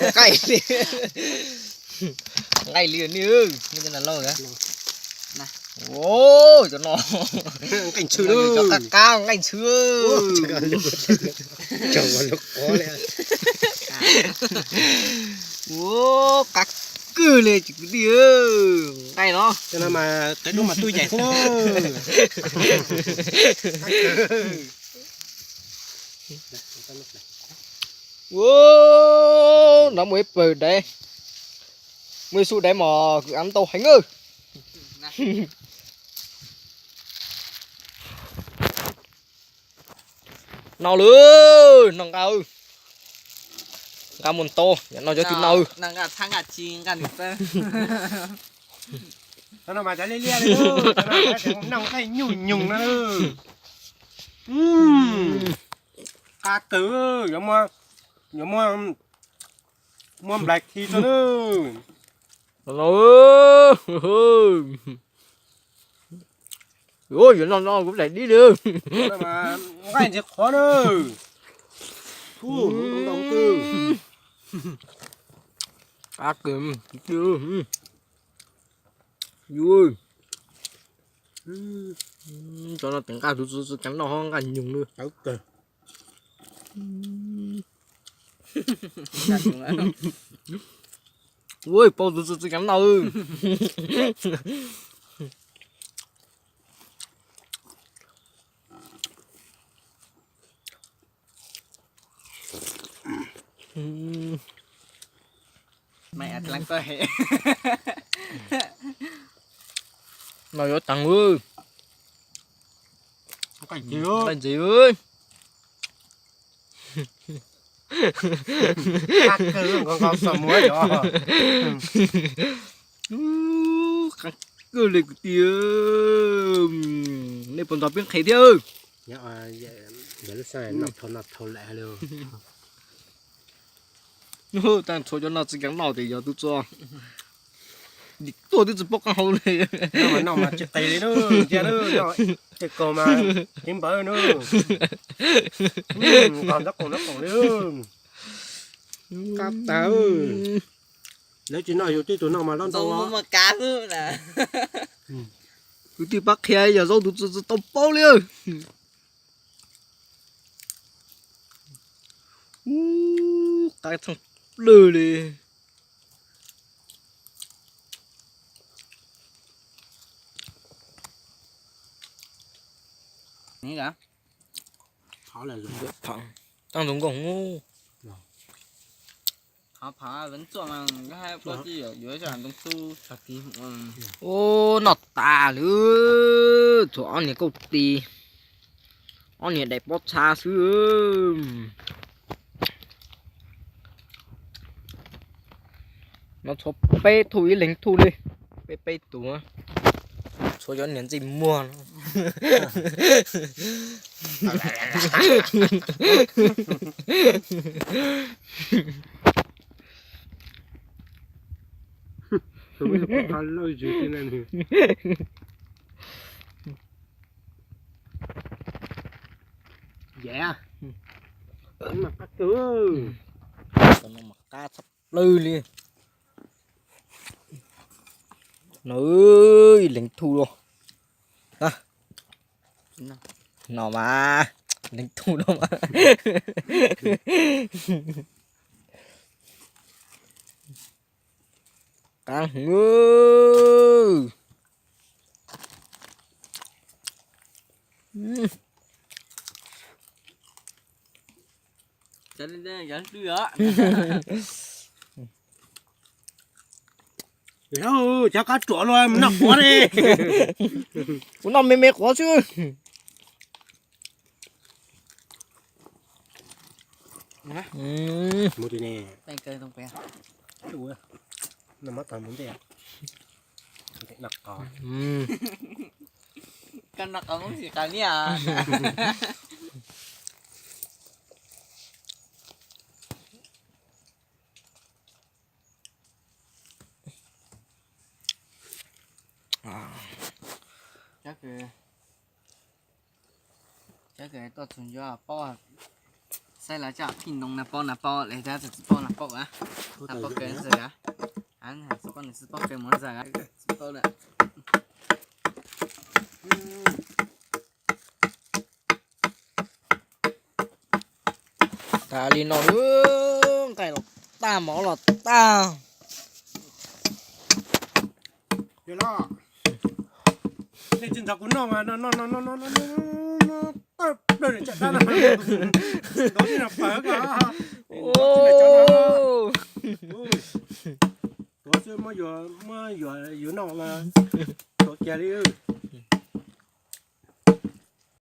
Nqaij li, nqaij li ni, muaj cov nas lauj. Cov no nqaij ntxhw, cov qab qab nqaij ntxhw. Ua qab kawg li kwv tij, nqaij no. Cov no mas qe dub mas tuj yaim xwb. Ua, no muaj ib pawg daiv, muaj ib xub daiv mas kwv av ntau heev. No lawm, no nqa, nqa mus ntau, no cov twg no. Cov no mas cov liab liab li, cov no noj nqaij nyuj nyoos no. Qab kawg, yuav muab, yuav muab, muab nplais khi rau na. Yuav no no kuv daim dib li. Nqaij ntxim qhuav na. Cov no tes nqa tus tswv txiv kav noj ho nqaij nyoos na. Ua paub tus tswv txiv kav noj. No yuav tag, nqaij ntxiv. Qab kawg li kwv tij, nej puas nrog peb nqhis thiab? Lub sij hawm no thau no thau lawm li. Tag nrho cov no tsis keev noj tias yog tus txua, dim tuaj twb tsis paub qab hau li. Noj mas noj mas tsis qis li na, ntsia na, noj tej kaug mas tsis npawv na. Nqos nraub qaum nraub qaum li. Qab tas. Lawv tsis noj yus tib tug noj mas loj ntau. Kwv tij pab qhia yog zaub tus txua tsis tau paub li. Ub, qab txheej plawg li. Tag nrho nkoog. Ub, noj tas lawm, tsuas ob niag kauj tis, ob niag daim pob txha xwb. No tshuav peb tug ib leeg tug li, peb peb tug, tshuav cov niag ntsej muag no. Qab tshaj plaws li. No ib leeg tug los. No mas leeg tug no mas. Qab heev. Cov qab ruam los mus noj quav li. Kuv noj me me quav xwb. Cov kws tuaj txug ncua paub xav Lawv cov phim noov nas paub nas paub, lawv cov tsis paub nas paub a. Nas paub kawg ntxawg a. Tsis paub nws tsis paub kawg mus ntxawg a. Tsis paub lawm. Tas li no, nqaij los tag, mov los tag. Nej tsis nrog kuv noj mas no no no no no no, tawm plaws tsam dab no, nrov tib no pawg ko. Tuav xwb, muab yuav, muab yuav, yuav noj mas tuav kiag li.